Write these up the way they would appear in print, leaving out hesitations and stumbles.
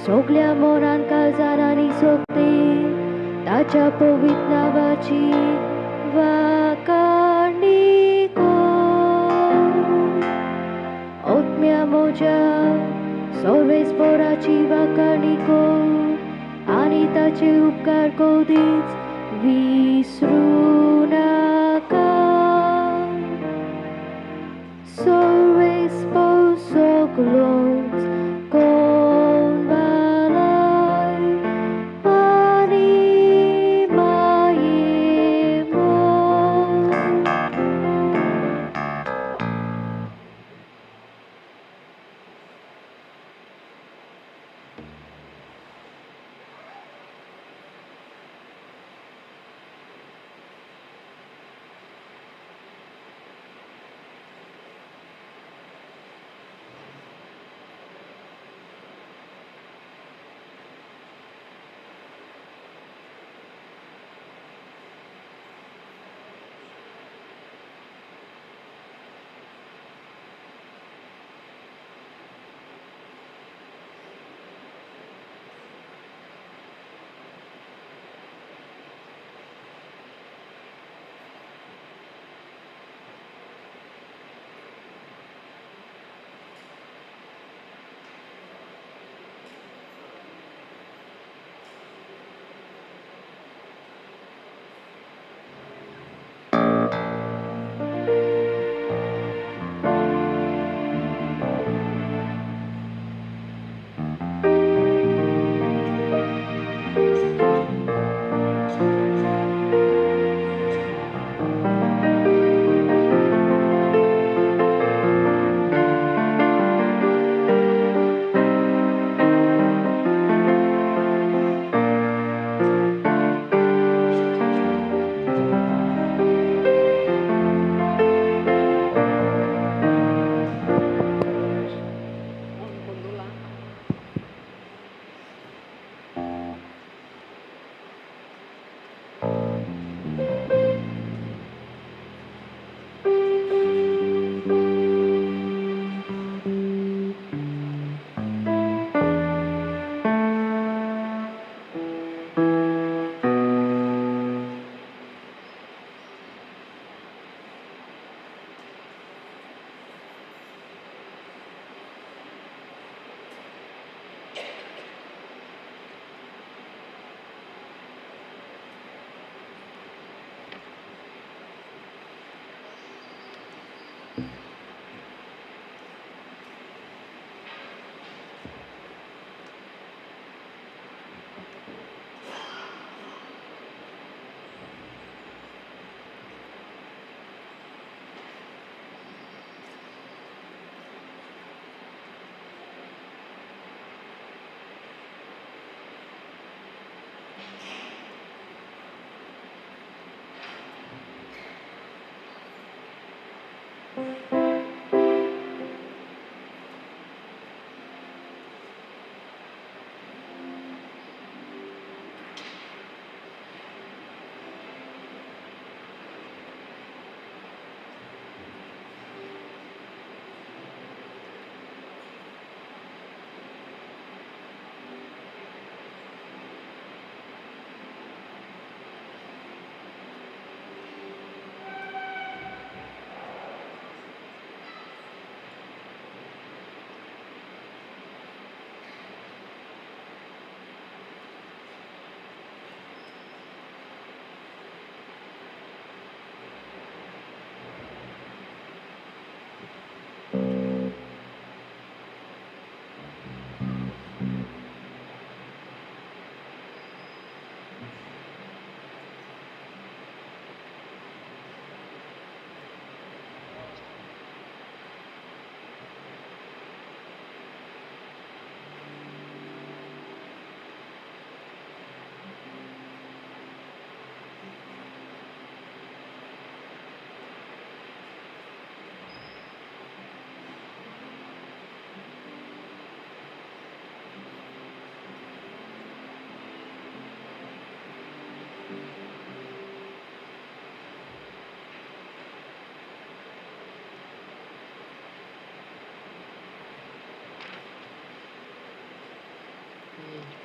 सगल्या मोरान काळजारांनी सोंपली ताच्या पवित्र नांवाची वाखाणी कर. आत्म्या म्हज्या सर्वेस्पराची वाखाणी कर आनी ताचे उपकार कदीच विसरूं नाका. सर्वेस्पर सगलोच कोण बालाय आनी माये मोग.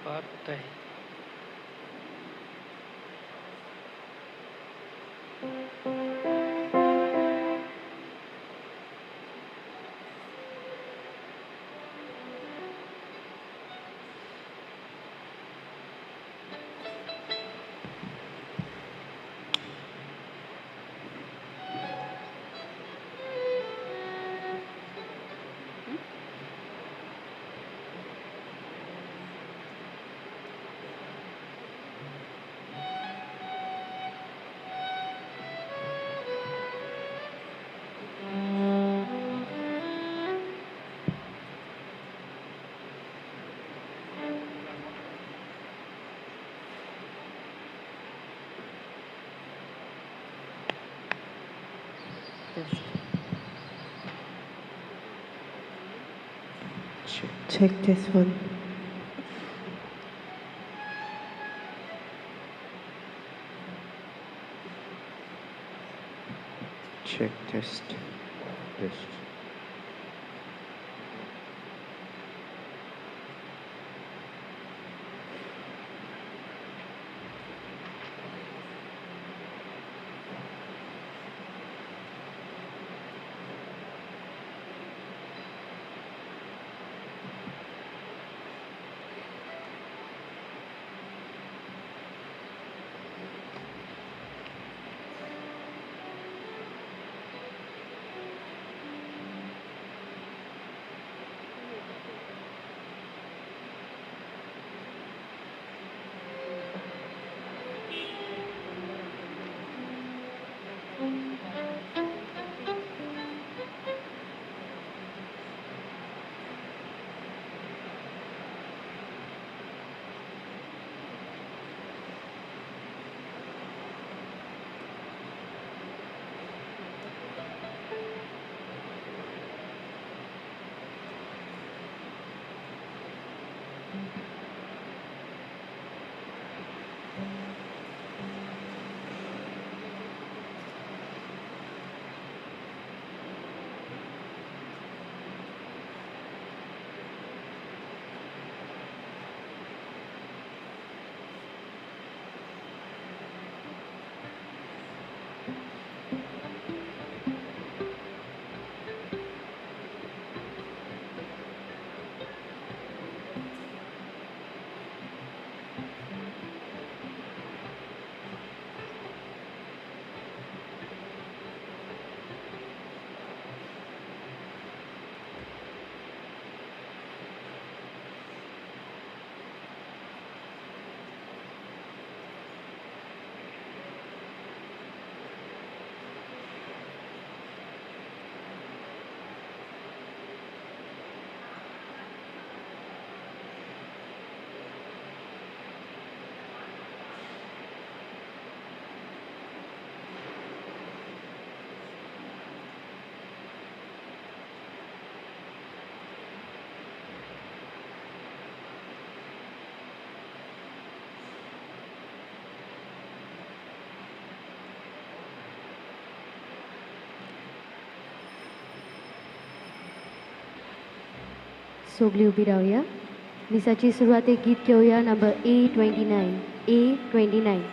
पार्क होता है। Check this one. Check test. Test. सगळीं उबी रावया. मिसाची सुरवातेक गीत घेवया नंबर A29 A29.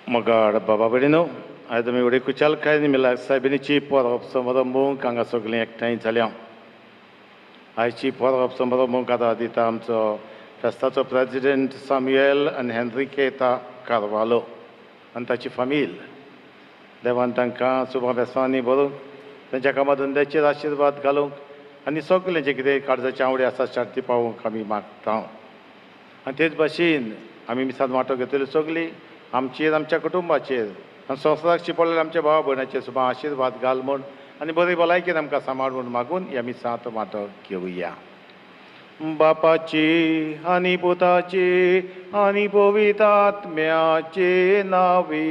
मगाड बाबा भयणीनो, आयज आमी व्हडली खुशालकायेन मिलाग्र सायबिणीची परब समारंभूंक हांगा सगळीं एकठांय जाल्या. आयची परब समारंभूंक आदार दिता आमचो फेस्ताचो प्रेजिडेंट सामुएल आनी हेनरिकेता कार्वालो आनी ताची फामील. देवान तांकां सुबा बेसांनी भरूंक, तांच्या कामा धंद्याचेर आशिर्वाद घालूंक आनी सगळें जें कितें काळजाचे आवडी आसा शांती पावोवंक आमी मागता. आनी तेच भाशेन आमी मिसांत वांटो घेतले सगळीं आमचेर, आमच्या कुटुंबाचेर आनी संवसाराक शिंपडलेल्या आमच्या भावा भयणाचेर सुद्दां आशिर्वाद घाल म्हूण आनी बरी भलायकेन आमकां सांबाळ म्हूण मागून ह्या मिसांत वांटो घेवया. बापाची आनी पुताची आनी पवित्र आत्म्याचे नांवी.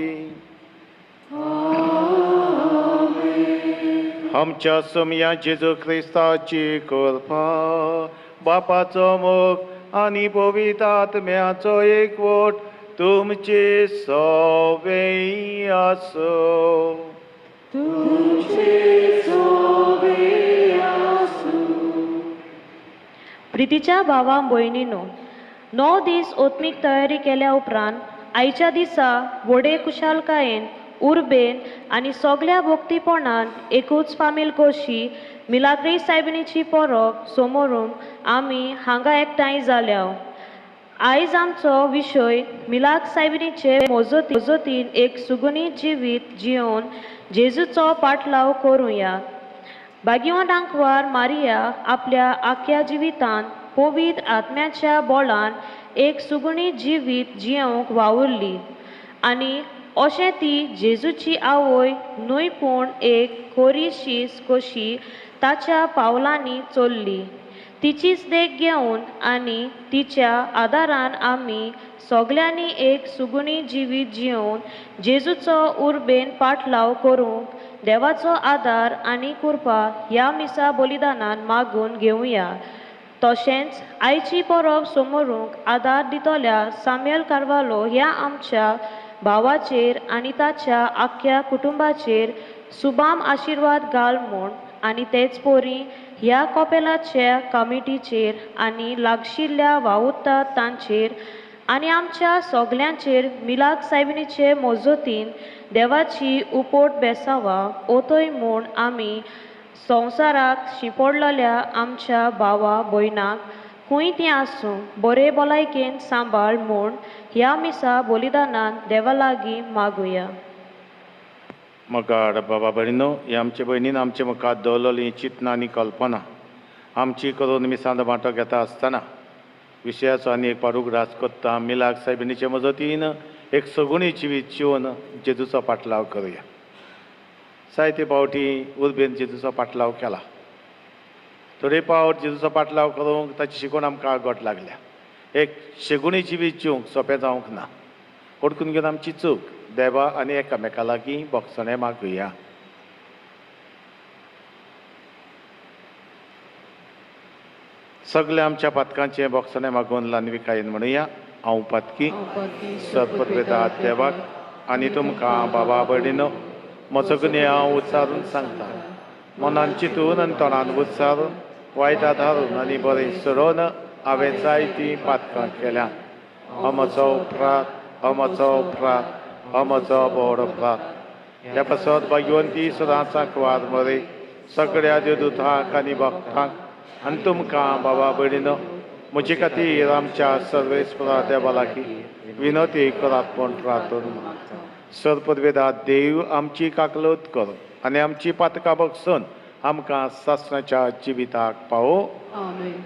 आमच्या सोमया जेजू क्रिस्ताची कृपा, बापाचो मोग आनी पवित्र आत्म्याचो एकवट तुमचे सवे आसो. तुमचे सवे आसो. प्रितीच्या भावा भयणीनो, 9 दीस ओत्मीक तयारी केल्या उपरांत आयच्या दिसा व्हडे खुशालकायेन, उर्बेन आनी सगल्या भक्तीपणान एकूच फामील कशी मिलाग्री सायबिणीची परब समोरून आमी हांगा एकठांय जाल्या. आयज आमचो विशय मिलाग्र सायबिणीचे मजतीन एक सुगुणी जिवीत जियोवन जेजूचो पाटलाव करुया. भाग्यवान आंकवार मारिया आपल्या आख्या जिवितांत पवित्र आत्म्याच्या बोळान एक सुगुणी जिवीत जियोवंक वावुरली आनी अशें ती जेजूची आवय न्हय पूण एक कोरी शीस कशी ताच्या पावलांनी चल्ली. तिचीच देख घेवन आनी तिच्या आदारान आमी सगल्यांनी एक सुगुणी जिवीत जियोवन जेजूचो उर्बेन पाटलाव करूंक देवाचो आदार आनी कृपा ह्या मिसा बलिदानान मागून घेवया. तशेंच आयची परब समोरूंक आदार दितल्या सामुएल कार्वालो ह्या आमच्या भावाचेर आनी ताच्या आख्ख्या कुटुंबाचेर सुबाम आशिर्वाद घाल म्हूण आनी तेच परी ह्या कॉपेलाच्या कमिटीचेर आनी लागशिल्ल्या वावुरतात तांचेर आनी आमच्या सगल्यांचेर मिलाग्र सायबिणीचे मजतीन देवाची उपोट बेसावा ओतय म्हूण आमी संवसाराक शिंपडलेल्या आमच्या भावा भयणाक खंय तीं आसूं बरे भलायकेन सांबाळ म्हूण ह्या मिसा बलिदानान देवा लागीं मागुया. मगाड बाबा भयणीनो, हे आमचे भयणीन आमचे मुखार दवरलेली चिंतना आनी कल्पना आमची करून मिसांत वांटो घेता आसतना विशयाचो आनी एक पाड उगडास करता. मिलाग सायबिणीचे मजतीन एक सगुणी जिवीत जिवन जेजूचो पाटलाव करुया. जायते फावटी उर्बेन जेजूचो पाटलाव केला. थोडे फावट जेजूचो पाटलाव करूंक ताची शिकवण आमकां गोट लागल्या. एक शेगुणी जिवीत जिवंक सोंपें जावंक ना. ओडकून घेवन आमची चूक देवा आनी एकामेका लागीं बोगसणें मागुया. सगल्या आमच्या पातकांचें बोगसणें मागून ल्हानविकायेन म्हणुया. हांव पातकी सतपत्रेता देवाक आनी तुमकां बाबा भयणीनो म्हजो गुन्यांव उच्चारून सांगता. मनान चिंतून आनी तोंडान उच्चारून वायट आधारून आनी बरें सोडोवन हांवें जायतीं पातकां केल्यात. हो म्हजो अपराध, हो म्हजो अपराध, हो म्हजो व्हड अपराध. ह्या पासत भाग्यवंती सदांच वार मरे सगळ्या देवदूतांक आनी भक्तांक आनी तुमकां बाबा भयणीनो म्हजे खातीर आमच्या सर्वेस्परा देवा लागीं विनवती करात म्हूण प्रार्थना. सर्पदवेदा देव आमची काकलत कर आनी आमची पातकां बगसून आमकां सासणाच्या जिविताक पावो. आमेन.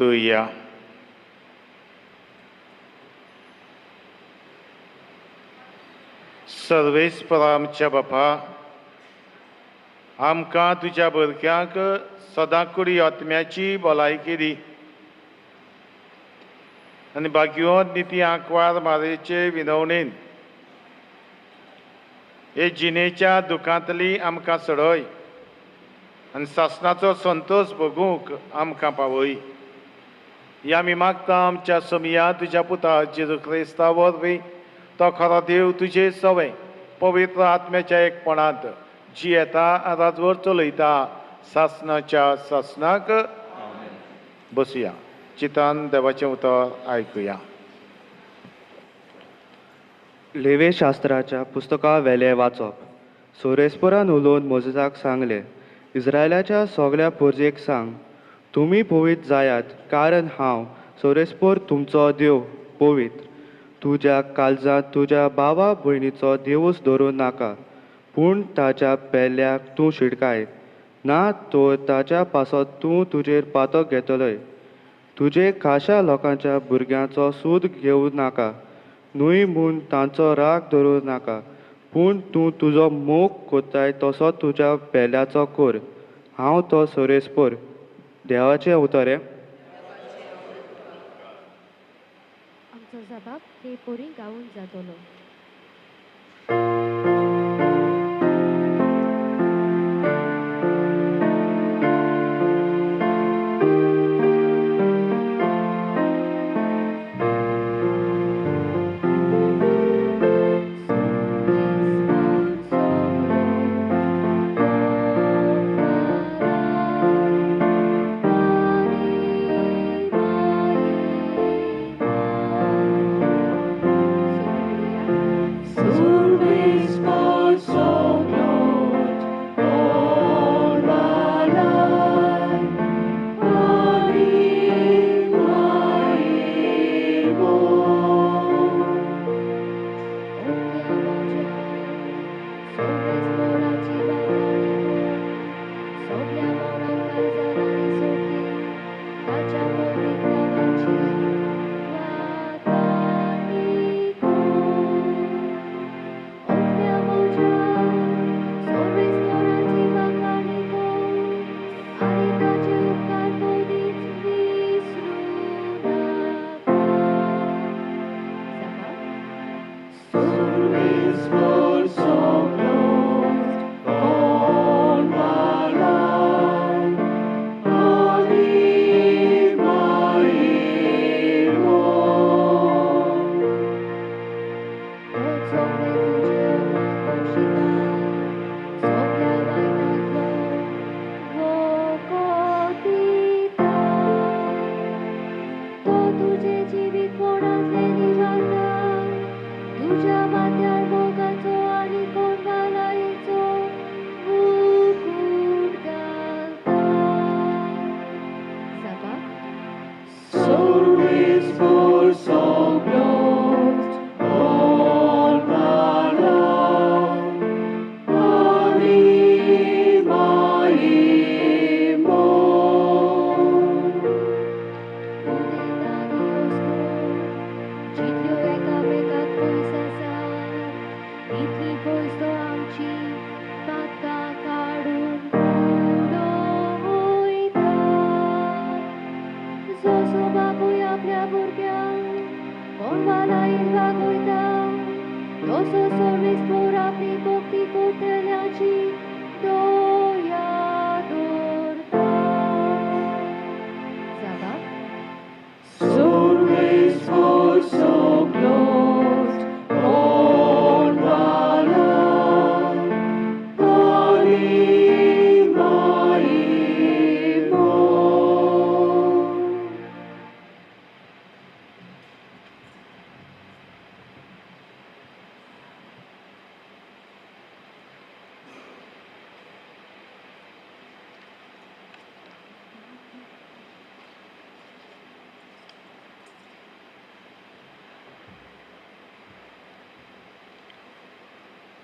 परतुया. सर्वेस्परा आमच्या बापा, आमकां तुज्या भुरग्यांक सदां कुडी आत्म्याची भलायकी दी आनी भाग्यवंत निती आंकवार मारेचे विनवणेन हे जिणेच्या दुखांतली आमकां सडय आनी सासणाचो संतोश भोगूंक आमकां पावय. ह्या आमी मागता आमच्या समया तुज्या पुता जेजू क्रिस्ता वरवीं, तो खरो देव तुजे सवें पवित्र आत्म्याच्या एकपणांत जियेता आनी राजवट चलयता सासणाच्या सासणाक. बसुया, चितान देवाचें उतर आयकुया. लेवे शास्त्राच्या पुस्तका वेलें वाचप. सोरेस्परान उलोवन मोजेसाक सांगलें, इस्रायलाच्या सगळ्या पोरजेक सांग, तुमी पवित्र जायात, कारण हांव सोरेस्पोर तुमचो देव पवित्र. तुज्या काळजांत तुज्या भावा भयणीचो देवूस धरूं नाका, पूण ताच्या पेल्याक तूं शिडकाय, ना तर ताच्या पासत तूं तुजेर पातक घेतलोय. तुजे खाशा लोकांच्या भुरग्यांचो सूद घेवं नाका, न्हय म्हूण तांचो राग धरूं नाका, पूण तूं तुजो मोग कोत्ताय तसो तुज्या पेल्याचो कर. हांव तो सोरेस्पोर. देवाचें उतर हें. आमचो जबाब हे पोरी गावून जातलो.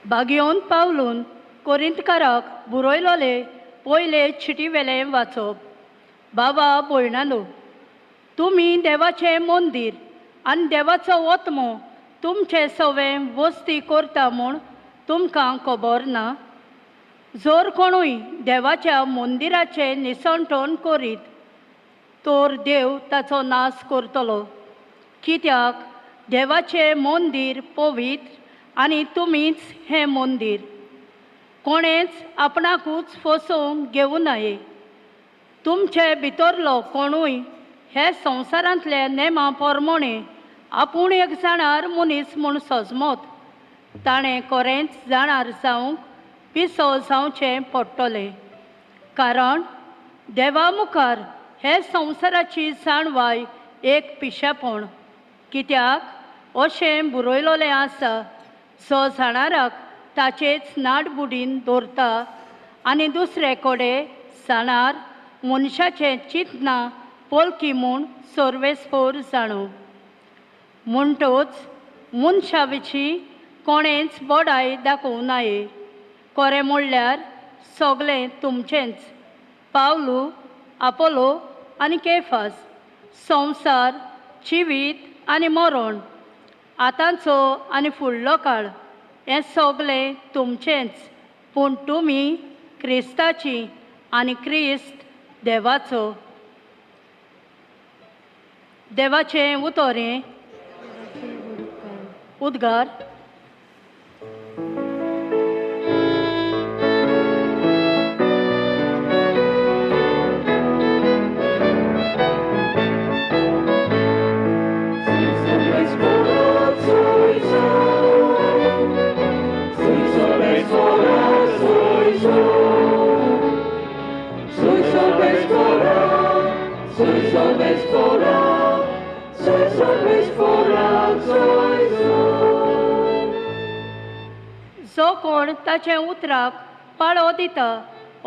बागियोन पावलून कोरिंतकाराक बरयलोले पयले चिटी वेलें वाचप. बाबा भयणानो, तुमी देवाचें मंदीर आनी देवाचो ओत्मो तुमचे सवे वस्ती करता म्हूण तुमकां खबर ना. जर कोणूय देवाच्या मंदिराचें निसणटण करीत तर देव ताचो नाश करतलो, कित्याक देवाचें मंदीर पवित्र आनी तुमीच हें मंदीर. कोणेंच आपणाकूच फसोवंक घेवं नये. तुमचे भितरलो कोणूय हे संवसारांतले नेमा प्रमाणे आपूण एक जाणार मनीस म्हूण सजमत, ताणें खरेंच जाणार जावंक पिसो जावचें पडटलें, कारण देवा मुखार हे संवसाराची जाणवाय एक पिशेपण. कित्याक अशें बरयलोलें आसा, जो जाणाराक ताचेच नाडबुडीन दवरता आनी दुसरे कडेन जाणार मनशाचें चिंतना पोलकी म्हूण सर्वेस्पोर जाणो. म्हणटच मनशा विशीं कोणेंच बडाय दाखोवं नये. खरें म्हणल्यार सगळें तुमचेंच. पावलू, आपोलो आनी केफास, संवसार, जिवीत आनी मरण, आतांचो आनी फुडलो काळ, हें सगळें तुमचेंच. पूण तुमी क्रिस्ताची आनी क्रिस्त देवाचो. देवाचें उतर हें. उद्गार. जो कोण ताचे उतराक पाळो दिता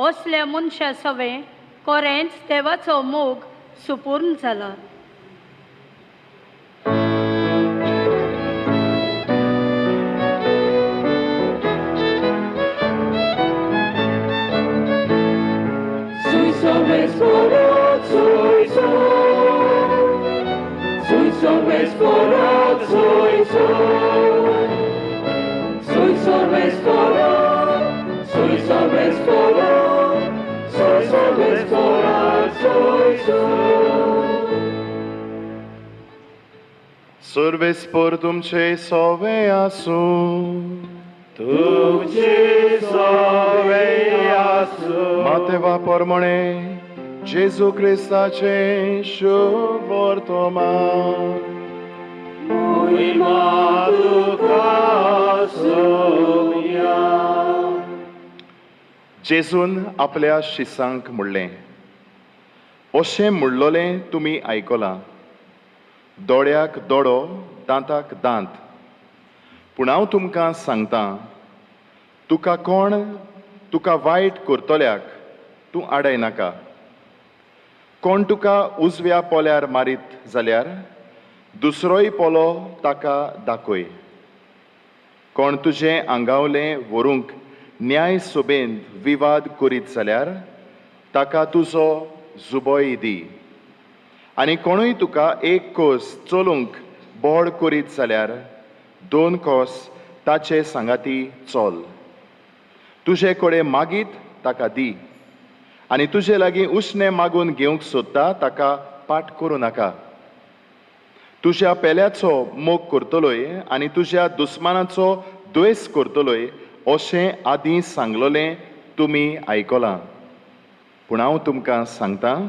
असल्या मनशा सवें खरेंच देवाचो मोग सुपूर्ण जाला. सर्वेस्पोर तुमचे सोवे आसूं. तुमचे सोवे आसूं. मातेवा परमणे जेजू क्रिस्ताचें शुभ वर्तमान. महिमा तुका सोवया. जेजून आपल्या शिसांक म्हणलें, अशें म्हणलोलें तुमी आयकलां, दोळ्याक दोळो, दांताक दांत. पूण हांव तुमकां सांगतां, तुका कोण तुका वायट करतल्याक तूं आडाय नाका. कोण तुका उजव्या पोल्यार मारीत जाल्यार दुसरोय पोलो ताका दाखय. कोण तुजें आंगावलें व्हरूंक न्याय सभेंत विवाद करीत जाल्यार ताका तुजो जुबोय दी. आनी कोणूय तुका एक कोस चलूंक बोड करीत जाल्यार 2 कोस ताचे सांगाती चल. तुजे कडेन मागीत ताका दी आनी तुजे लागीं उश्णें मागून घेवंक सोदता ताका पाट करूं नाका. तुज्या पेल्याचो मोग करतलोय आनी तुज्या दुस्मानाचो द्वेस करतलोय अशें आदीं सांगलोलें तुमी आयकलां. पूण हांव तुमकां सांगतां,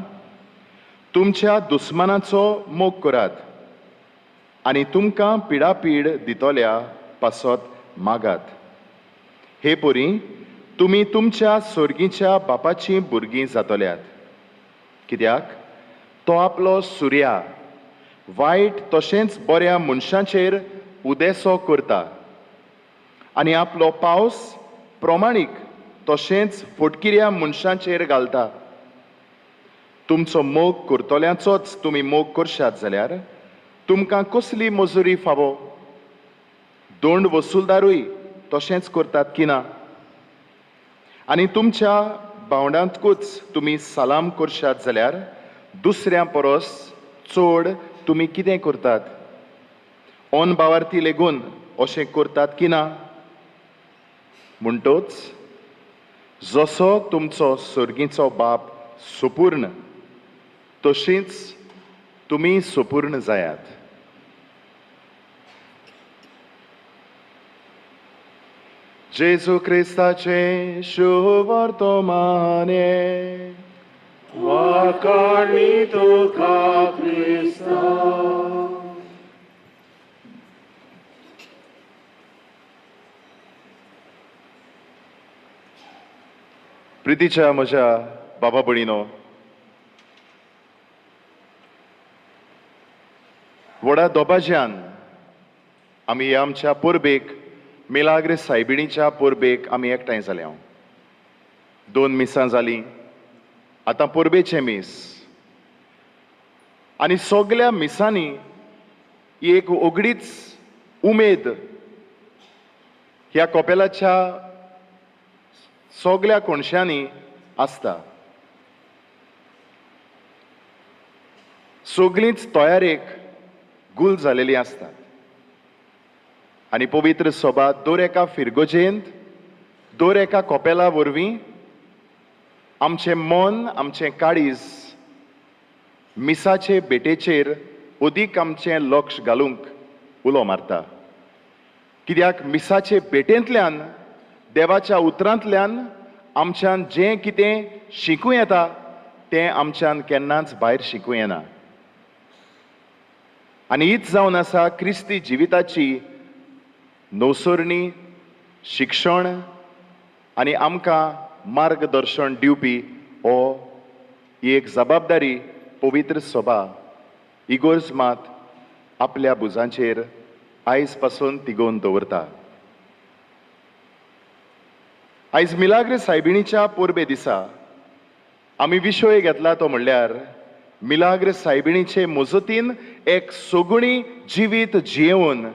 तुमच्या दुस्मानाचो मोग करात आनी तुमकां पिडापीड दितल्या पासत मागात. हे परी तुमी तुमच्या सोर्गीच्या बापाचीं भुरगीं जातल्यात, कित्याक तो आपलो सुर्या वायट तशेंच बऱ्या मनशांचेर उदेसो करता आनी आपलो पावस प्रमाणीक तशेंच फटकिऱ्या मनशांचेर घालता. तुमचो मोग करतल्यांचोच तुमी मोग करशात जाल्यार तुमकां कसली मजुरी फावो? दोंड वसुलदारूय तशेंच करतात की ना? आनी तुमच्या भावंडांतकूच तुमी सलाम करशात जाल्यार दुसऱ्या परस चड तुमी कितें करतात? अनभावार्थी लेगून अशें करतात की ना? म्हणटोच जसो तुमचो सर्गीचो बाप सुपूर्ण तशीच तुमी सुपूर्ण जायात. जेजू क्रिस्ताचे शुभवर्तमाने. वाखाणी तुका क्रिस्ता. प्रितीच्या म्हज्या बाबा भयणीनो, व्हडा दोबाज्यान आमी आमच्या परबेक, मिलाग्र सायबिणीच्या परबेक आमी एकठांय जाल्या. 2 मिसां जालीं, आतां परबेचें मीस. आनी सगल्या मिसांनी एक ओगडीच उमेद ह्या कपेलाच्या सगल्या कोणशांनी आसता. सगळींच तयारेक गुल जालेली आसतात. आनी पवित्र सभा दर एका फिरगोजेंत, दर एका कपेला वरवीं आमचें मन, आमचें काळीज मिसाचे भेटेचेर अदीक आमचें लक्ष घालूंक उलो मारता. कित्याक मिसाचे भेटेंतल्यान, देवाच्या उतरांतल्यान आमच्यान जें कितें शिकूं येता तें आमच्यान केन्नाच भायर शिकूं येना. आनी हीच जावन आसा क्रिस्ती जिविताची नवसरणी, शिक्षण आनी आमकां मार्गदर्शन दिवपी हो एक जबाबदारी पवित्र सभा इगोर्ज मात आपल्या भुजांचेर आयज पासून तिगोवन दवरता. आयज मिलाग्र सायबिणीच्या परबे दिसा आमी विशय घेतला तो म्हणल्यार मिलाग्र सायबिणीचे मजतीन एक सगुणी जिवीत जियेवन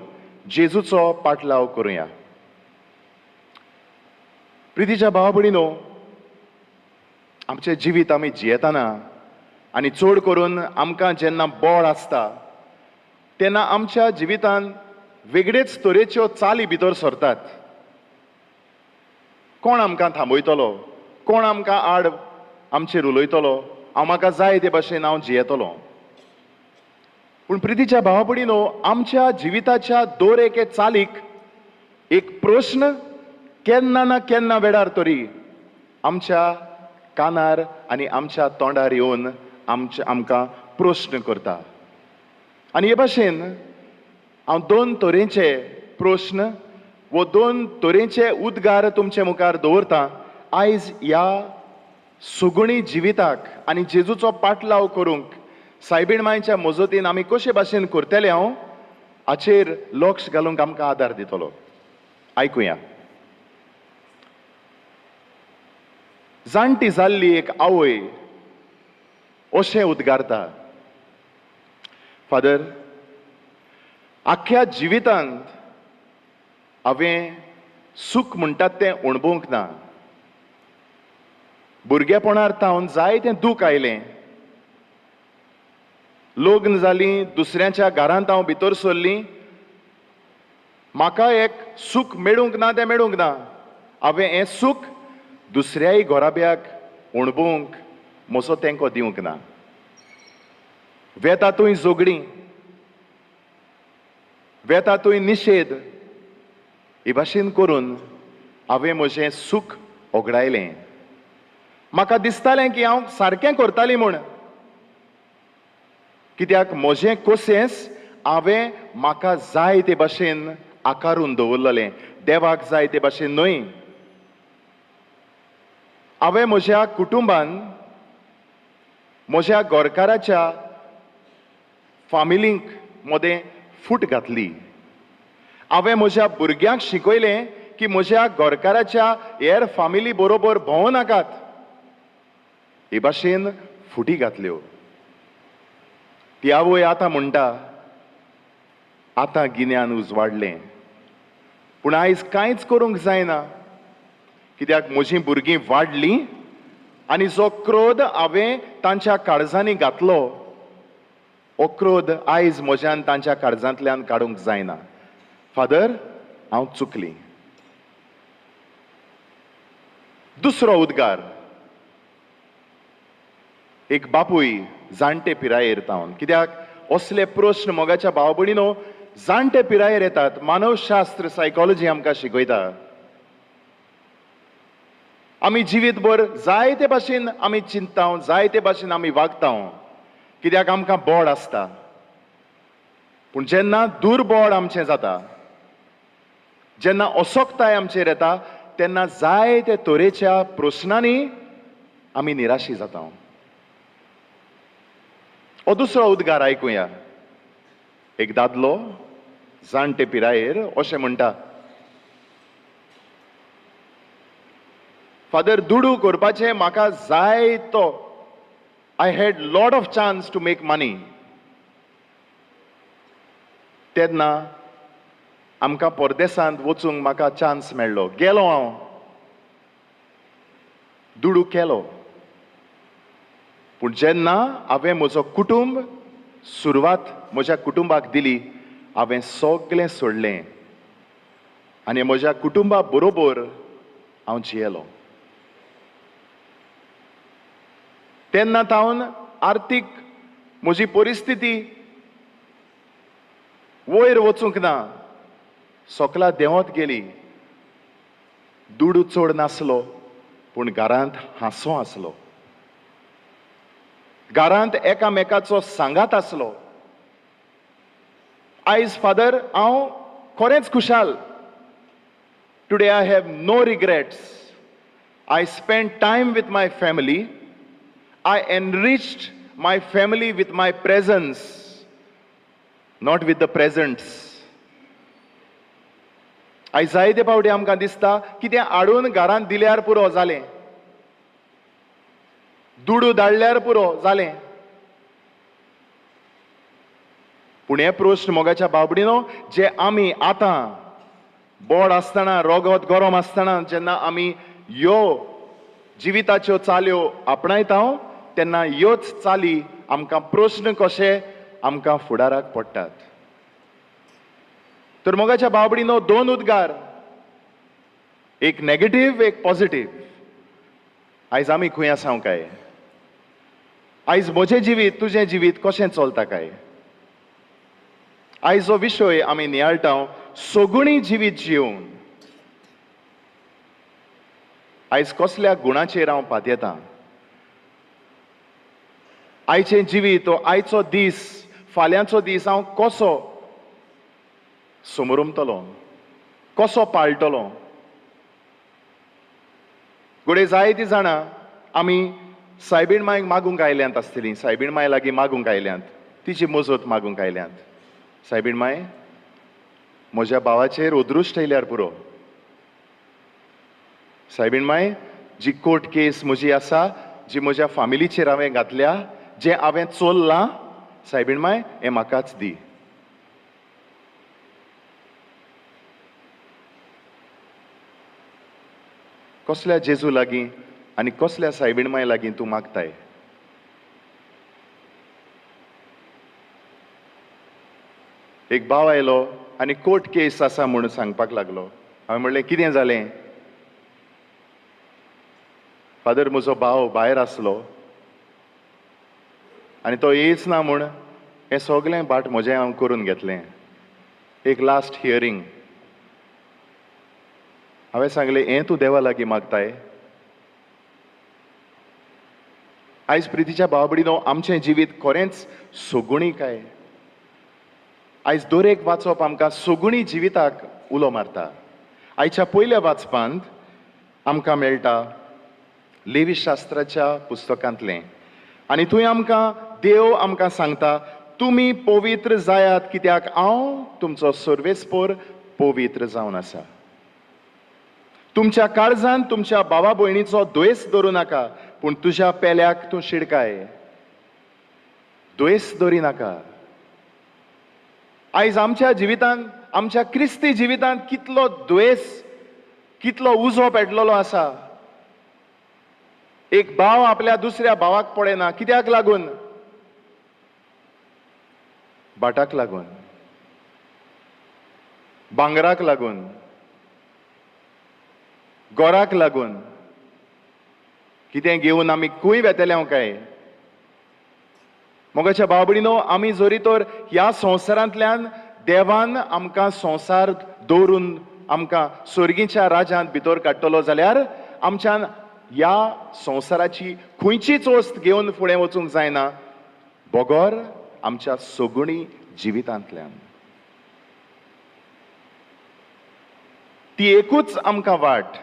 जेजूचो पाटलाव करुया. प्रितीच्या भावा भयणीनो, आमचें जिवीत आमी जियेतना आनी चड करून आमकां जेन्ना बळ आसता तेन्ना आमच्या जिवितान वेगळेच तरेच्यो चाली भितर सरतात. कोण आमकां थांबयतलो, कोण आमकां आड आमचेर उलयतलो, हांव म्हाका जाय ते भाशेन हांव जियेतलो. पूण प्रितीच्या भावा भयणीनो, आमच्या जिविताच्या दर एके चालीक एक प्रश्न केन्ना ना केन्ना वेळार तरी आमच्या कानार आनी आमच्या तोंडार येवन आमकां प्रश्न करता. आनी हे भाशेन हांव 2 तरेचे प्रश्न वो 2 तरेचे उद्गार तुमचे मुखार दवरता. आयज ह्या सुगुणी जिविताक आनी जेजूचो पाटलाव करूंक सायबीण मांयच्या मजतीन आमी कशे भाशेन करतले हांव हाचेर लक्ष घालूंक आमकां आदार दितलो. आयकुया. जाणटी जाल्ली एक आवय अशें उद्गारता, फादर, आख्ख्या जिवितांत हांवें सूख म्हणटात तें अणभवूंक ना. भुरगेपणार तावन जायतें दूख आयलें. लग्न जालीं, दुसऱ्यांच्या घरांत हांव भितर सरलीं, म्हाका एक सूख मेळूंक ना तें मेळूंक ना. हांवें हें सूख दुसऱ्याय घराब्याक अणभवूंक म्हजो तेंको दिवंक ना. वेता थंय झगडीं, वेता थंय निशेध, हे भाशेन करून हांवें म्हजें सूख ओगडायलें. म्हाका दिसतालें की हांव सारकें करतालीं म्हूण, कित्याक म्हजें कोसेंस हांवें म्हाका जाय ते भाशेन आकारून दवरलेलें, देवाक जाय ते भाशेन न्हय. हांवें म्हज्या कुटुंबान, म्हज्या घरकाराच्या फामिलींक मदें फूट घातली. हांवें म्हज्या भुरग्यांक शिकयलें की म्हज्या घरकाराच्या हेर फामिली बरोबर भोंवो नाकात, हे भाशेन फुटी घातल्यो. ती आवय आतां म्हणटा, आतां गिन्यान उजवाडलें, पूण आयज कांयच करूंक जायना, कित्याक म्हजीं भुरगीं वाडलीं आनी जो क्रोध हांवें तांच्या काळजांनी घातलो हो क्रोध आयज म्हज्यान तांच्या काळजांतल्यान काडूंक जायना. फादर, हांव चुकली. दुसरो उद्गार, एक बापूय जाणटे पिरायेर तावन, कित्याक असले प्रश्न मोगाच्या भाव भयणीनो जाणटे पिरायेर येतात. मानवशास्त्र, सायकोलॉजी आमकां शिकयता. आमी जिवीतभर जायते भाशेन आमी चिंतता, जायते भाशेन आमी वागता, कित्याक आमकां बोड आसता. पूण जेन्ना दुर्बोड आमचें जाता, जेन्ना असक्ताय आमचेर येता, तेन्ना जायते तरेच्या प्रस्नांनी आमी निराशी जाता. हो दुसरो उद्गार आयकुया. एक दादलो जाणटे पिरायेर अशें म्हणटा, फादर, दुडू करपाचें म्हाका जाय तो, I had lot of chance to make money. तेन्ना आमकां परदेसांत वचूंक म्हाका चान्स मेळ्ळो, गेलो हांव, दुडू केलो. पूण जेन्ना हांवें म्हजो कुटुंब सुरवात म्हज्या कुटुंबाक दिली, हांवें सगळें सोडलें आनी म्हज्या कुटुंबा बरोबर हांव जियेलो. तेन्ना तावन आर्थीक म्हजी परिस्थिती वयर वचूंक ना, सकला देंवत गेली. दुडू चड नासलो, पूण घरांत हांसो आसलो, घरांत एकामेकाचो सांगात आसलो. आयज फादर हांव खरेंच खुशाल. Today I have no regrets. I spend time with my family. I enriched my family with my presence, not with the presents. आयज जायते फावटी आमकां दिसता कितें हाडून घरांत दिल्यार पुरो जालें, दुडू धाडल्यार पुरो जालें. पूण हे प्रश्न मोगाच्या बाबडीनो जे आमी आतां बोड आसतना, रोगत गरम आसतना जेन्ना आमी ह्यो जिविताच्यो चाल्यो आपणायता, तेन्ना ह्योच चाली आमकां प्रश्न कशे आमकां फुडाराक पडटात. तर मोगाच्या बाबडीनो दोन उद्गार, एक नेगेटीव, एक पॉझिटीव. आयज आमी खंय आसाव काय? आयज म्हजें जिवीत, तुजें जिवीत कशें चलता काय? आयज जो विशय आमी नियाळटा, सगळीं जिवीत जिवन आयज कसल्या गुणाचेर हांव पातयेतां? आयचें जिवीत, आयचो दीस, फाल्यांचो दीस हांव कसो समरमतलो, कसो पाळटलो? घडये जायतीं जाणां आमी सायबीण मायक मागूंक आयल्यांत आसतलीं, सायबीण माय लागीं मागूंक आयल्यांत, तिची मजत मागूंक आयल्यांत. सायबीण माय, म्हज्या भावाचेर अदृश्ट येयल्यार पुरो. सायबीण माय, जी कोर्ट केस म्हजी आसा, जी म्हज्या फामिलीचेर हांवें घातल्या, जें हांवें चोल्लां, सायबीण माय हें म्हाकाच दी. कसल्या जेजू लागीं आनी कसल्या सायबीण माय लागीं तूं मागताय? एक भाव आयलो आनी कोर्ट केस आसा म्हूण सांगपाक लागलो. हांवें म्हणलें, कितें जालें? फादर, म्हजो भाव भायर आसलो आनी तो येयच ना म्हूण हें सगळें बाट म्हजें हांव करून घेतलें. एक लास्ट हियरींग. हांवें सांगलें, हें तूं देवा लागीं मागताय? आयज प्रितीच्या भाव भयणीनो, आमचें जिवीत खरेंच सगुणी काय? आयज दरेक वाचप आमकां सगुणी जिविताक उलो मारता. आयच्या पयल्या वाचपांत आमकां मेळटा लेवी शास्त्राच्या पुस्तकांतलें, आनी थंय आमकां देव आमकां सांगता, तुमी पवित्र जायात कित्याक हांव तुमचो सर्वेस्पोर पवित्र जावन आसा. तुमच्या काळजान तुमच्या भावा भयणीचो द्वेस धरूं नाका, पूण तुज्या पेल्याक तूं शिडकाय. द्वेस धरी नाका. आयज आमच्या जिवितांत, आमच्या क्रिस्ती जिवितांत कितलो द्वेस, कितलो उजो पेटलेलो आसा. एक भाव आपल्या दुसऱ्या भावाक पळयना, कित्याक लागून? भाटाक लागून, भांगराक लागून, गोराक लागून कितें घेवन आमी खंय वेतले काय? मोगाच्या भाव भयणीनो, आमी जरी तर ह्या संवसारांतल्यान देवान आमकां संवसार दवरून आमकां स्वर्गीच्या राज्यांत भितर काडटलो जाल्यार आमच्यान ह्या संवसाराची खंयचीच वस्त घेवन फुडें वचूंक जायना बगर आमच्या सगुणी जिवितांतल्यान. ती एकूच आमकां वाट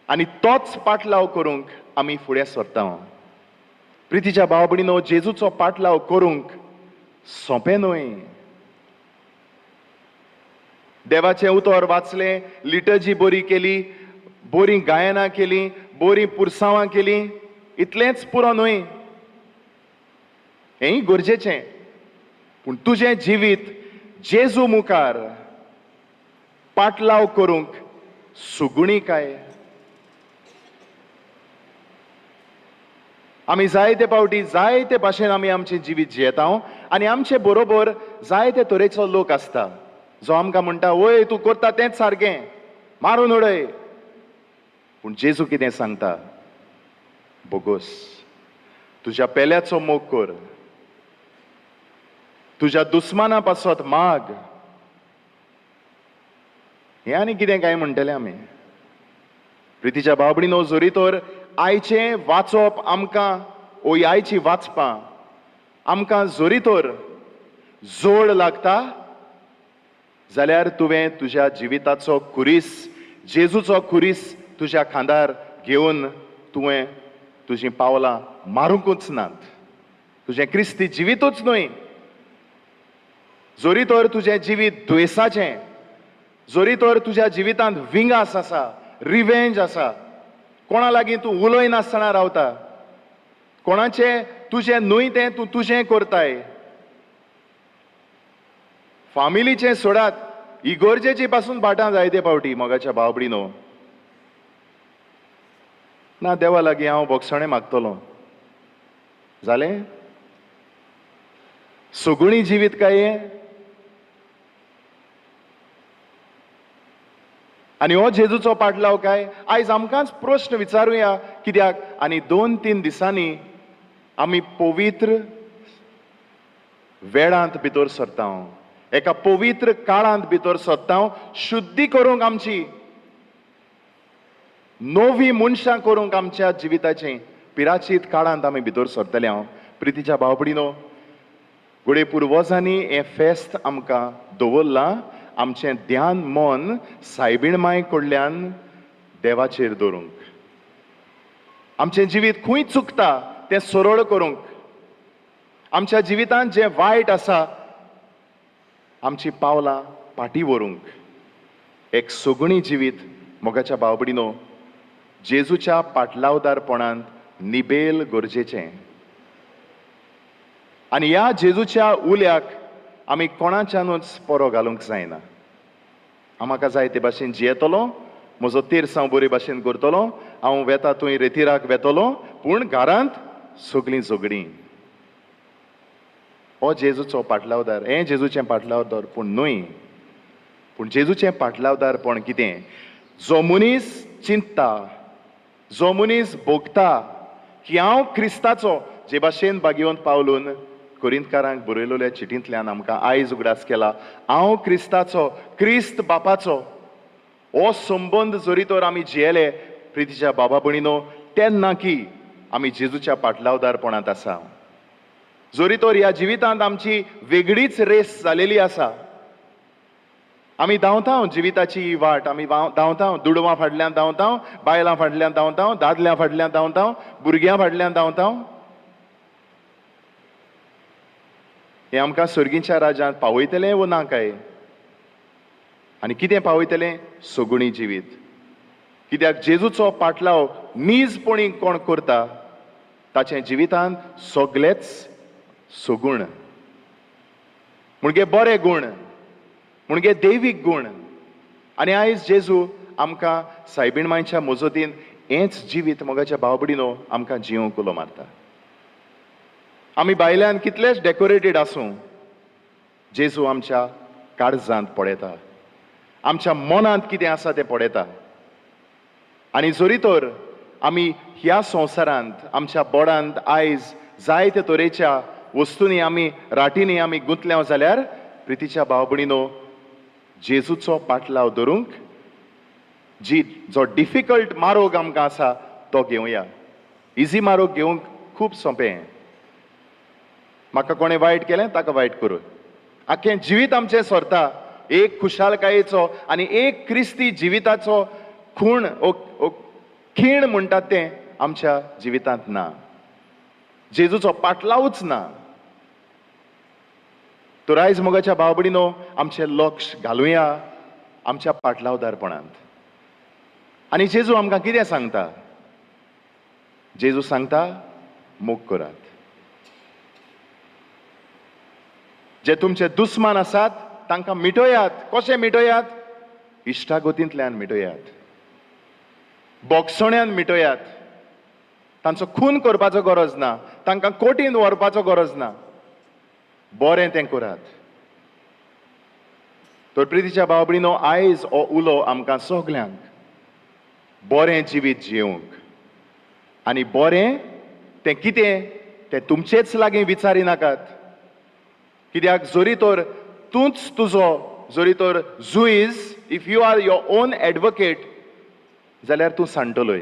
आनी तोच पाटलाव करूंक आमी फुडें सरता. प्रितीच्या भाव भयणीनो, जेजूचो पाटलाव करूंक सोंपें न्हय. देवाचें उतर वाचलें, लिटर्जी बरी केली, बरीं गायनां केलीं, बरीं पुरसांवां केलीं, इतलेंच पुरो न्हय, हेंय गरजेचें. पूण तुजें जिवीत जेजू मुखार पाटलाव करूंक सुगुणी काय? आमी जायते पावटी जायते भाशेन आमी आमचें जिवीत जियेता आनी आमचे बरोबर जायते तरेचो लोक आसता जो आमकां म्हणटा, वय तूं करता तेंच सारकें, मारून उडय. पूण जेजू कितें सांगता? बोगोस, तुज्या पेल्याचो मोग कर, तुज्या दुस्माना पासत माग. हें आनी कितें काय म्हणटले आमी? प्रितीच्या भाव भयणीनो, जरी तर आयचें वाचप आमकां ओ आयची वाचपां आमकां जरी तर जोड लागता जाल्यार तुवें तुज्या जिविताचो खुरीस, जेजूचो खुरीस तुज्या खांदार घेवन तुवें तुजीं पावलां मारूंकूच नात. तुजें क्रिस्ती जिवितूच न्हय. जरी तर तुजें जिवीत द्वेसाचें, जरी तर तुज्या जिवितांत विंगास आसा, रिवेंज आसा, कोणा लागीं तूं उलयनासतना रावता, कोणाचें तुजें न्हय तें तूं तुजें करताय, फामिलीचें सोडात, इगोर्जेची पासून बाटां जायते पावटी. मोगाच्या भाव भयणीनो, ना देवा लागीं हांव भोगसणें मागतलो जालें? सगुणी जिवीत काय हें? आनी हो जेजूचो पाटलाव काय? आयज आमकांच प्रश्न विचारुया कित्याक? आनी 2-3 दिसांनी आमी पवित्र वेळांत भितर सरता, एका पवित्र काळांत भितर सरता, शुद्धी करूंक आमची, नवी मनशां करूंक आमच्या जिविताचें पिराचीत काळांत आमी भितर सरतले. हांव प्रितीच्या भाव भयणीनो, घडये पुर्वजांनी हें फेस्त आमकां दवरलां आमचें ध्यान मन सायबीण माय कडल्यान देवाचेर दवरूंक, आमचें जिवीत खंय चुकता तें सरळ करूंक, आमच्या जिवितांत जें वायट आसा आमची पावलां फाटीं व्हरूंक. एक सगुणी जिवीत मोगाच्या भाव भयणीनो जेजूच्या पाटलावदारपणांत निबेल गरजेचें. आनी ह्या जेजूच्या उल्याक आमी कोणाच्यानूच परो घालूंक जायना. हांव म्हाका जाय ते भाशेन जियेतलो, म्हजो तेरसांव बरे भाशेन करतलो, हांव वेता थंय रेतिराक वेतलो, पूण घरांत सगळीं झगडीं. हो जेजूचो पाटलावदार, हें जेजूचें पाटलावदार पूण न्हय. पूण जेजूचें पाटलावदारपण कितें? जो मनीस चिंतता, जो मनीस भोगता की हांव क्रिस्ताचो, जे भाशेन बागेवन पावलून कोरिंतकारांक बरयलेल्या चिटींतल्यान आमकां आयज उगडास केला, हांव क्रिस्ताचो, क्रिस्त बापाचो, हो संबंद जरी तर आमी जियेले प्रितीच्या बाबा भयणीनो, तेन्ना की आमी जेजूच्या पाटलावदारपणांत आसा. जरी तर ह्या जिवितांत आमची वेगळीच रेस जालेली आसा, आमी धांवता जिविताची ही वाट, आमी धांवता, दुडवां फाटल्यान धांवता, बायलां फाटल्यान धांवता, दादल्यां फाटल्यान धांवता, भुरग्यां फाटल्यान धांवता, हें आमकां सर्गीच्या राज्यांत पावयतलें वो ना काय? आनी कितें पावयतलें? सगुणी जिवीत. कित्याक जेजूचो पाटलाव नीजपणी कोण करता ताचें जिवितांत सगळेच सगुण, म्हणजे बरे गूण, म्हणजे दैवीक गूण. आनी आयज जेजू आमकां सायबीण मायच्या मजतीन हेंच जिवीत मोगाच्या भाव भयणीनो आमकां जिवंक उलो मारता. आमी भायल्यान कितलेच डेकोरेटेड आसूं, जेजू आमच्या काळजांत पळयता, आमच्या मनांत कितें आसा तें पळयता. आनी जरी तर आमी ह्या संवसारांत आमच्या बोडांत आयज जायते तरेच्या वस्तूंनी आमी राटींनी आमी गुंतल्या जाल्यार प्रितीच्या भाव भयणीनो, जेजूचो पाटलाव धरूंक जी जो डिफिकल्ट मारोग आमकां आसा तो घेवया. इजी मारोग घेवंक खूब सोंपें. म्हाका कोणें वायट केलें ताका वायट करूं, आख्खें जिवीत आमचें सरता एक खुशालकायेचो आनी एक क्रिस्ती जिविताचो खूण खीण म्हणटात तें आमच्या जिवितांत ना, जेजूचो पाटलावूच ना. तर आयज मोगाच्या भाव भयणीनो, आमचें लक्ष घालुया आमच्या पाटलावदारपणांत. आनी जेजू आमकां कितें सांगता? जेजू सांगता मोग करात. जे तुमचे दुस्मान आसात तांकां मिटोयात. कशें मिटोयात? इश्टागतींतल्यान मिटोयात, बोगसण्यान मिटोयात. तांचो खून करपाचो गरज ना, तांकां कोटीन व्हरपाचो गरज ना, बरें तें करात. तर प्रितीच्या भाव भयणीनो, आयज हो उलो आमकां सगल्यांक बरें जिवीत जियोवंक. आनी बरें तें कितें तें तुमचेच लागीं विचारी नाकात, कित्याक जरी तर तूंच तुजो जरी तर जुईज, if you are your own advocate जाल्यार तूं सांडटलोय,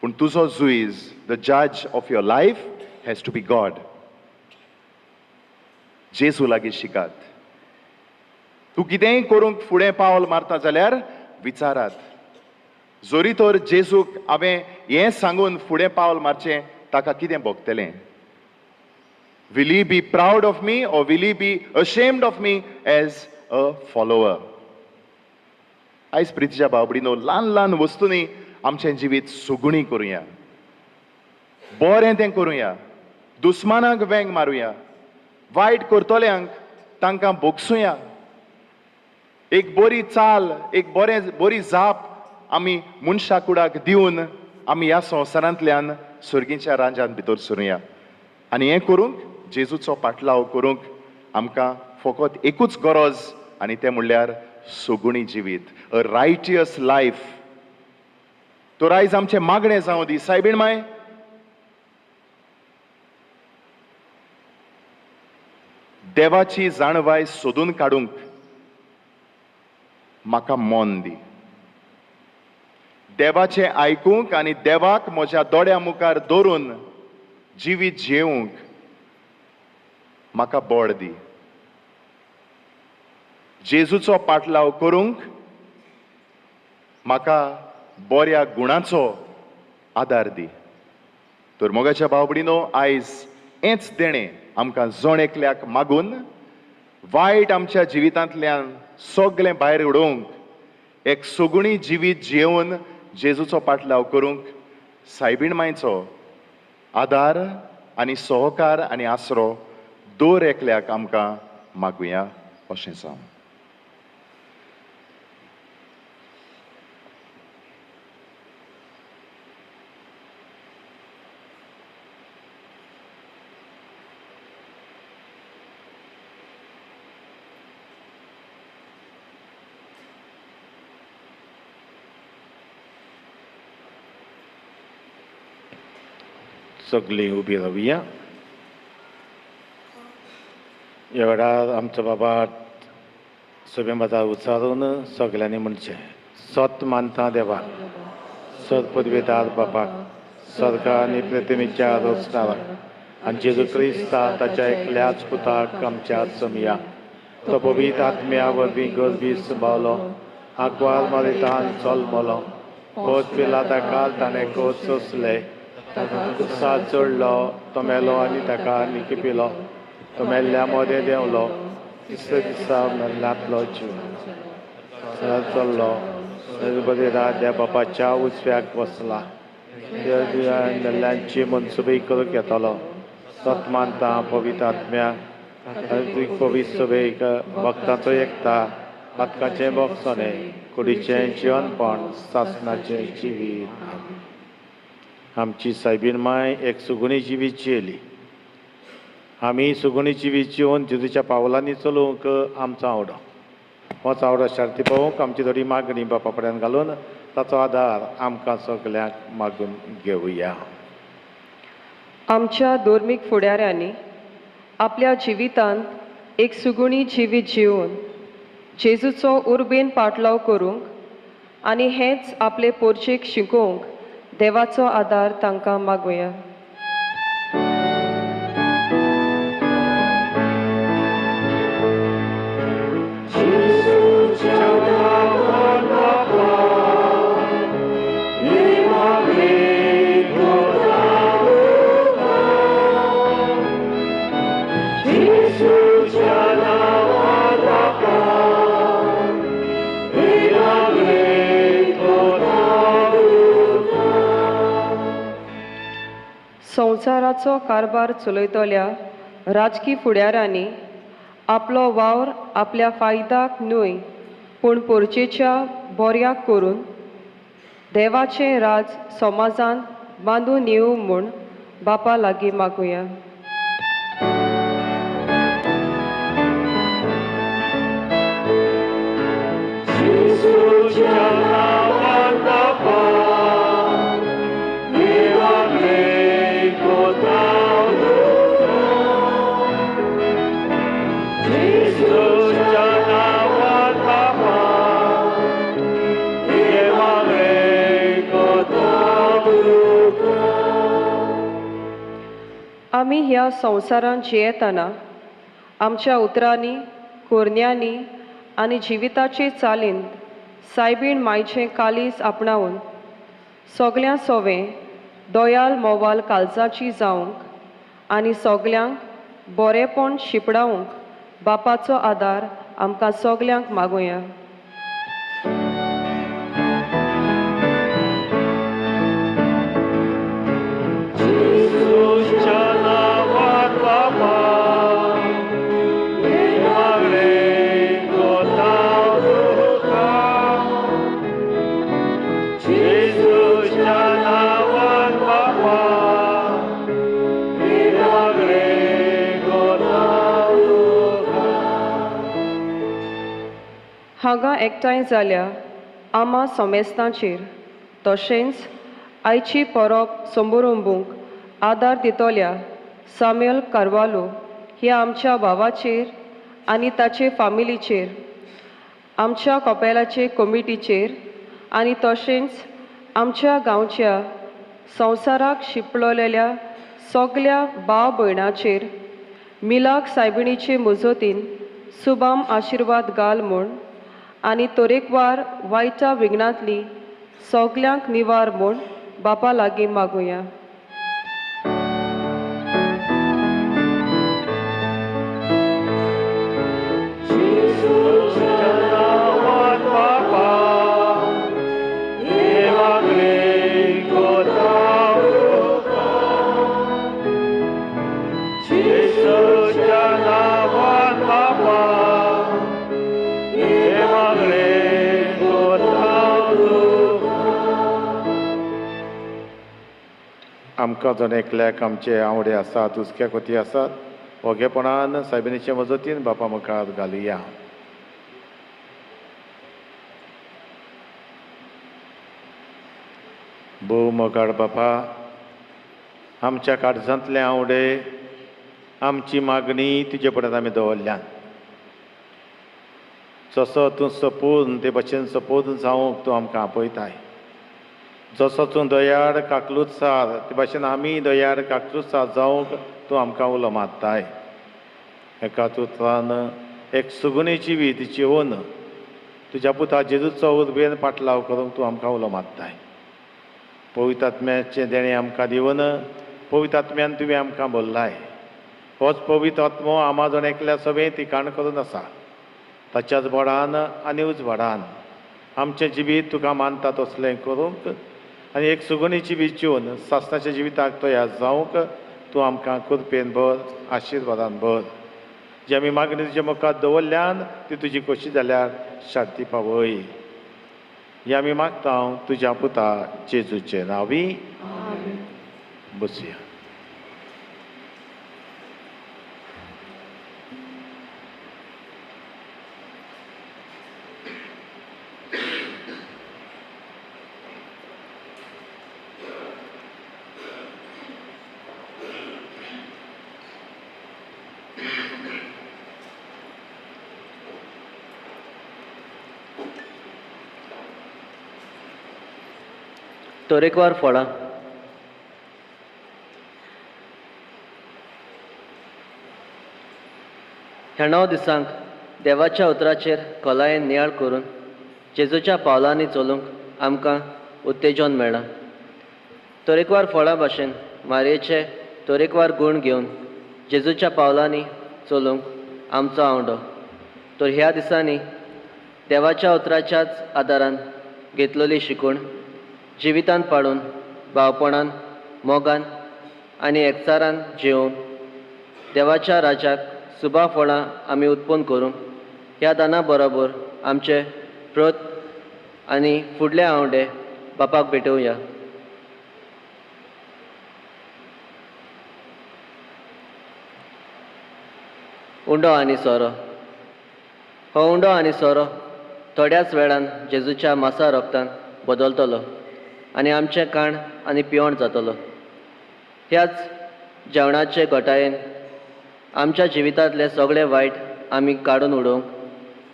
पूण तुजो जुईज, the जज of your life has to be God. जेजू लागीं शिकात. तूं कितेंय करूंक फुडें पावल मारता जाल्यार विचारात, जरी तर जेजूक हांवें हें सांगून फुडें पावल मारचें ताका कितें भोगतलें? Will he be proud of me or will he be ashamed of me as a follower? आयज प्रितीच्या भाव भयणीनो, ल्हान ल्हान वस्तूंनी आमचें जिवीत सुगुणी करुया, बरें तें करुया, दुस्मानाक वेंग मारुया, वायट करतल्यांक तांकां भोगसुया. एक बरी चाल, एक बरी जाप आमी मनशा कुडाक दिवन आमी ह्या संवसारांतल्यान सर्गीच्या रांजान भितर सरुया. आनी हें करूंक जेजूचो पाटलाव करूंक आमकां फकत एकूच गरज, आनी तें म्हणल्यार सुगुणी जिवीत, अ रायटियस लायफ. तर आयज आमचें मागणें जावं दी सायबीण माय, देवाची जाणवाय सोदून काडूंक म्हाका मन दी, देवाचें आयकूंक आनी देवाक म्हज्या दोळ्या मुखार दवरून जिवीत जियेवंक म्हाका बळ दी. जेजूचो पाटलाव करूंक म्हाका बऱ्या गुणाचो आदार दी. तर मोगाच्या भाव भयणीनो, आयज हेंच देणें आमकां जण एकल्याक मागून वायट आमच्या जिवितांतल्यान सगळें भायर उडोवंक एक सुगुणी जिवीत जियेवन जेजूचो पाटलाव करूंक सायबीण मायचो आदार आनी सहकार आनी आसरो दर एकल्याक आमकां मागुया अशें जावं. सगळीं उबी रावया. ह्या वेळार आमचो बाबा सभे मतार उच्चारून सगल्यांनी म्हणचें, सत मानता देवाक, सत पदवेदार बापाक, सरकार आनी प्रतिमेच्या रोजगाराक आनी जेजू क्रिस्ता ताच्या एकल्याच पुताक आमच्या समया, तो पवित्र आत्म्या वरवीं गर्भी सुबावलो, आंकवार मारितान चलमलो, कोच पिला ताका ताणें कोच सोंसले, ताका चडलो, तो मेलो आनी ताका निकिपिलो, तो मेल्ल्या मदें देंवलो, तिसऱ्या दिसा मेल्ल्यांतलो जीव चल्लो, त्या बापाच्या उजव्याक बसला, मेल्ल्यांची मनसुबी करूंक येतलो. सत मानता पवित्र आत्म्या पवित्र सभेक, भक्तांचो एकता, पातकाचें भोगसणें, कुडीचें जिवनपण, सासणाचें जिवीत. आमची सायबीन माय एक सुगुणी जिवीत जियेली. आमी सुगुणी जिवीत जिवन जेजूच्या पावलांनी चलोवंक आमचो आवडो, होच आवडो शार्ती पावोवंक आमची थोडी मागणी बापा फुड्यान घालून ताचो आदार आमकां सगल्यांक मागून घेवया. आमच्या धर्मीक फुडाऱ्यांनी आपल्या जिवितांत एक सुगुणी जिवीत जिवन जेजूचो उर्बेन पाटलाव करूंक आनी हेंच आपले पोरचेक शिकोवंक देवाचो आदार तांकां मागुया. संवसाराचो कारभार चलयतल्या राजकी फुडाऱ्यांनी आपलो वावर आपल्या फायद्याक न्हय पूण पोरचेच्या बोऱ्याक करून देवाचें राज समाजांत बांदून येवं म्हूण बापा लागीं मागुया. आमी ह्या संवसारांत जियेतना आमच्या उतरांनी, कोरण्यांनी आनी जिविताचे चालींत सायबीण मायचें कालीज आपणावन सगल्यां सोवें दयाल मोवाल काळजाची जावंक आनी सगल्यांक बरेंपण शिपडावंक बापाचो आदार आमकां सगल्यांक मागुया. हांगा एकठांय जाल्या आमा समेस्तांचेर तशेंच आयची परब संबरंबूंक आदार दितल्या साम्युएल कार्वालो ह्या आमच्या भावाचेर आनी ताचे फामिलीचेर, आमच्या कपेलाचे कमिटीचेर आनी तशेंच आमच्या गांवच्या संवसाराक शिंपडलेल्या सगल्या भाव भयणाचेर मिलाक सायबिणीचे मुजोतीन सुबाम आशिर्वाद घाल म्हूण आनी तरेकवार वायटा विघ्नांतली सगल्यांक निवार म्हूण बापा लागीं मागुया. आमकां जण एकल्याक आमचे आवडे आसात, हुसक्या कोती आसात, ओगेपणान सायबिणीचे मजतीन बापा मुखार घालुया. भोव मोगाळ बापा, आमच्या काळजांतले आवडे, आमची मागणी तुजे फुड्यान आमी दवरल्यान. जसो तूं सपून ते भशेन सपून जावंक तूं आमकां आपयताय, जसो तूं दयाळ काकलुतसार ते भाशेन आमी दयाळ काकलुतसार जावंक तूं आमकां उलो मारताय. एकाच उतरान एक सुगुणी जिवीत जिवन तुज्या पुता जेजूचो उर्बेन पाटलाव करूंक तूं आमकां उलो मारताय. पवित्र आत्म्याचें देणें आमकां दिवन पवित्र आत्म्यान तुवें आमकां बोल्लाय. होच पवित्र आत्मो आमा जण एकल्या सवें ठिकाण करून आसा. ताच्याच बळान आनी उजवाडान आमचें जिवीत तुका मानता तसलें करूंक आनी एक सुगुणी जिवीत जिवन सासणाच्या जिविताक तयार जावंक तूं आमकां कृपेन भर, आशिर्वादान भर. जी आमी मागणी तुजे मुखार दवरल्यान ती तुजी खोशी जाल्यार शांती पावय. ही आमी मागता तुज्या पुता जेजूचे नांवी. बसया. तरेकवार फळां ह्या 9 दिसांक देवाच्या उतराचेर खोलायेन नियाळ करून जेजूच्या पावलांनी चलूंक आमकां उत्तेजन मेळ्ळां. तरेकवार फळां भाशेन मारयेचे तरेकवार गूण घेवन जेजूच्या पावलांनी चलूंक आमचो आंवडो. तर ह्या दिसांनी देवाच्या उतराच्याच आदारान घेतलेली शिकवण जिवितांत पाडून भावपणान, मोगान आनी एकचारान जियोवन देवाच्या राजाक सुबा फळां आमी उत्पन्न करूंक ह्या दाना बरोबर आमचे प्रत आनी फुडले आंवडे बापाक भेटोवया. उंडो आनी सोरो. हो उंडो आनी सोरो थोड्याच वेळान जेजूच्या मासा रोगतान बदलतलो आनी आमचें काण आनी पिवण जातलो. ह्याच जेवणाचे घटायेन आमच्या जिवितांतले सगळे वायट आमी काडून उडोवंक,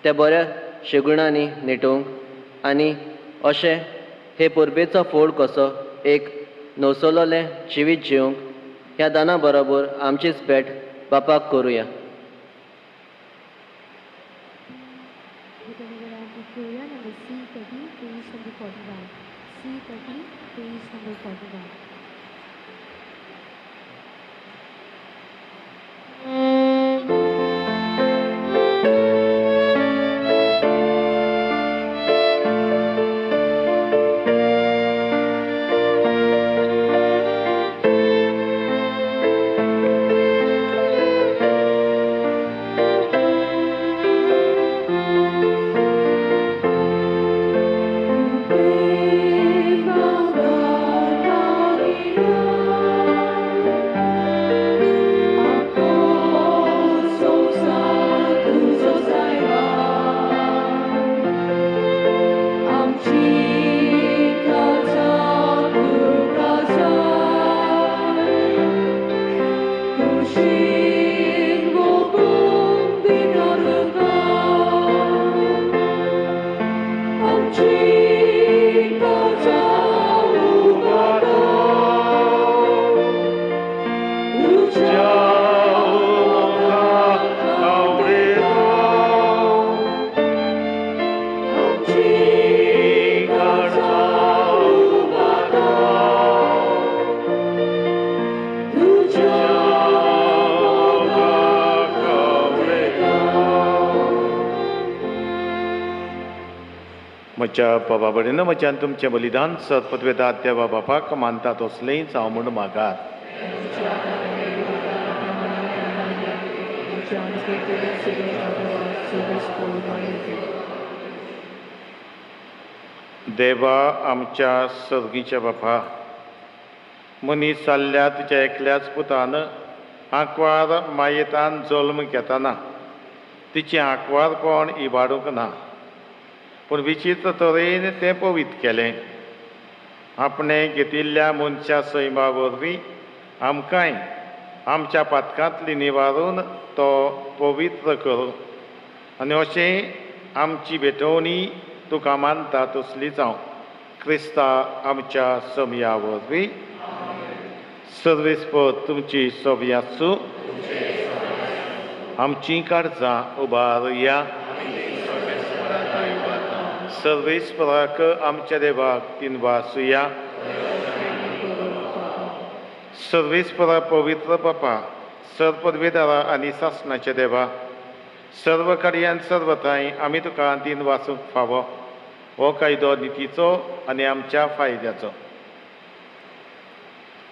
ते बऱ्या शेगुणांनी नेटोवंक आनी अशें हे परबेचो फोड कसो एक नवसलोलें जिवीत जिवंक ह्या दाना बरोबर आमचीच भेट बापाक करुया. C30, page number 41. म्हज्या बाबा बडेन म्हज्यान तुमचें बलिदान सतपदवेतात देवा बापाक मानतात तसलेंच हांव म्हूण मागात. देवा आमच्या सर्गीच्या बापा, मनीस जाल्ल्या तुज्या एकल्याच पुतान आंकवार मायेतान जल्म घेतना तिचें आंकवारपण इबाडूंक ना, पूण विचित्र तरेन तें पवित्र केलें. आपणें घेतिल्ल्या मनशा सैमा वरवीं आमकांय आमच्या पातकांतली निवारून तो पवित्र करूं आनी अशें आमची भेटवणी तुका मानता तसली जावं. क्रिस्ता आमच्या समया वरवीं. सर्वेस्पर तुमची सवी आसूं. आमचीं काळजां उबारुया. सर्वेस्पराक आमच्या देवाक तिनवासुया. सर्वेस्परा पवित्र बापा, सर्वपदवेदारा आनी सासणाच्या देवा, सर्व कार्यान सर्वथांय आमी तुका तीन वासूंक फावो. हो कायदो नितीचो आनी आमच्या फायद्याचो.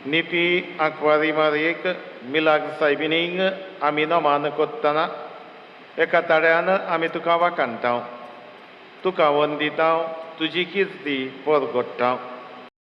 निती आंकवारी मारयेक मिलाग सायबिणींक आमी नमान कोत्तना एका ताळ्यान आमी तुका वाखाणटा, तुका वंदिता, तुजी किर्ती परगट्टा.